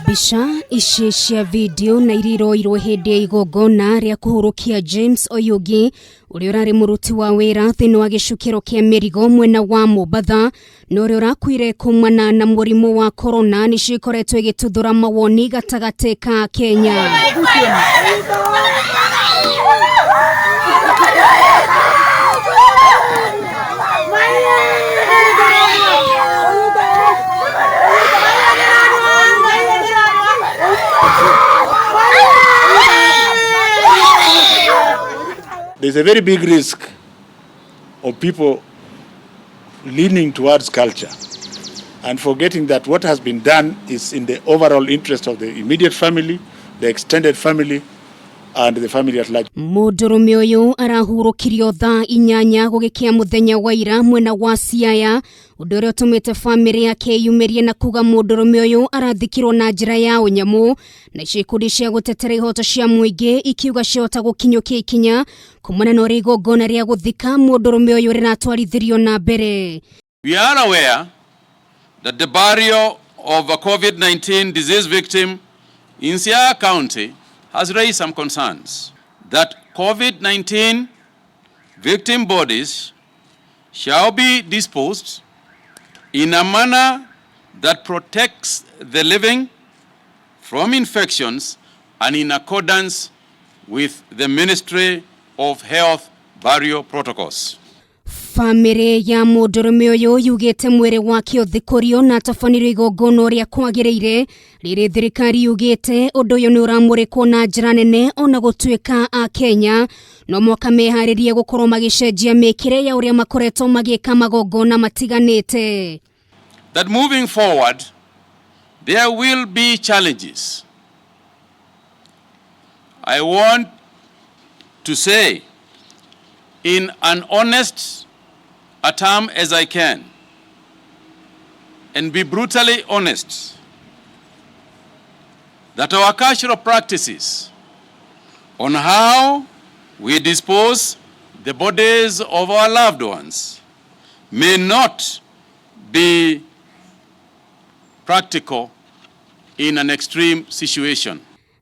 Mbica ici cia video na iria iroirwo hĩndĩ ya igongona rĩa kũhurũkia James Oyugi ũrĩa ũrarĩ mũruti wa wĩra thĩinĩ wa gĩcukĩro kĩa mĩrigo mwena wa Mombatha na ũrĩa ũrakuire kumana na mũrimũ wa corona nĩ cikoretwo igĩtuthũra mawoni gatagatĩ ka Kenya. There's a very big risk of people leaning towards culture and forgetting that what has been done is in the overall interest of the immediate family, the extended family, and the family at large. Mũndũrũme ũyũ arahurũkirio thaa inyanya gũgĩkĩa mũthenya wa ira mwena wa Siaya, ũndũ ũrĩa ũtũmĩte bamĩrĩ yake yumĩrie na kuga mũndũrũme ũyũ arathikirwo na njĩra ya ũnyamũ, na ikundi cia gũtetera ihoto cia mũingĩ ikiuga ciahota gũkinyũkia ikinya kumana na ũrĩa igongona rĩa gũthika mũndũrũme ũyũ rĩratwarithirio na mbere. We are aware that the burial of a COVID-19 disease victim in Siaya County has raised some concerns that COVID-19 victim bodies shall be disposed in a manner that protects the living from infections and in accordance with the Ministry of Health burial protocols. Bamĩrĩ ya mũndũrũme ũyũ yugĩte mwĩrĩ wake ũthikũrio na atabanĩrio igongona ũrĩa kwagĩrĩire, rĩrĩ thirikari yugĩte ũndũ ũyũ nĩ ũramũrĩkwo na njĩra nene ona gũtuĩka a Kenya no mwaka meharĩrie gũkorwo magĩcenjia mĩkĩre ya ũrĩa makoretwo magĩka magongona matiganĩte. That moving forward there will be challenges. I want to say in an honest a term as I can and be brutally honest that our cultural practices on how we dispose the bodies of our loved ones may not be practical in an extreme situation.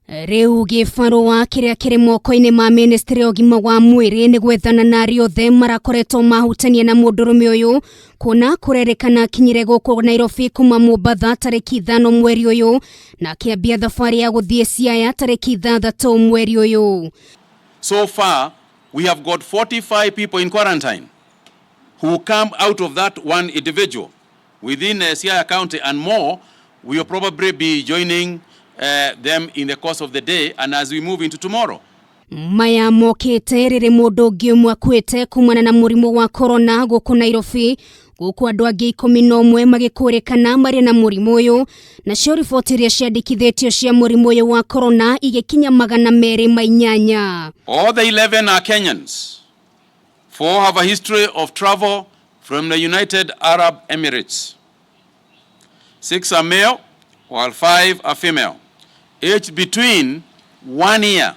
Rĩu gĩbarũa kĩrĩa kĩrĩ moko-inĩ ma ministry ya ũgima wa mwĩrĩ nĩ gwethana na arĩa othe marakoretwo mahutania na mũndũrũme ũyũ, kuona kũrerĩkana akinyire gũkũ Nairobi kuma Mombatha tarĩki 5 mweri ũyũ na akĩambia thabarĩ ya gũthiĩ Siaya tarĩki 6 mweri ũyũ. So far we have got 45 people in quarantine who come out of that one individual within Siaya County, and more will probably be joining them in the course of the day and as we move into tomorrow. Maya mokĩte rĩrĩ mũndũ ũngĩ ũmwe akuĩte kumana na mũrimũ wa corona gũkũ Nairobi, gũkũ andũ angĩ 11 magĩkũrĩkana marĩ na mũrimũ ũyũ, nacio riboti iria ciandĩkithĩtio cia mũrimũ ũyũ wa corona igĩkinya 208. All the 11 are Kenyans. 4 have a history of travel from the United Arab Emirates. 6 are male, while 5 are female, aged between 1 year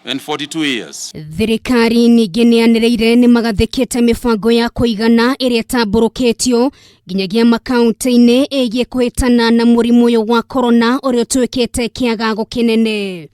and 42 years. Thirikari ningĩ nĩyanĩrĩire nĩ magathĩkĩte mĩbango ya kũigana ĩrĩa ĩtambũrũkĩtio nginyagia makaunti-inĩ ĩgiĩ kũhĩtana na mũrimũ ũyũ wa corona ũrĩa ũtuĩkĩte kĩagago kĩnene.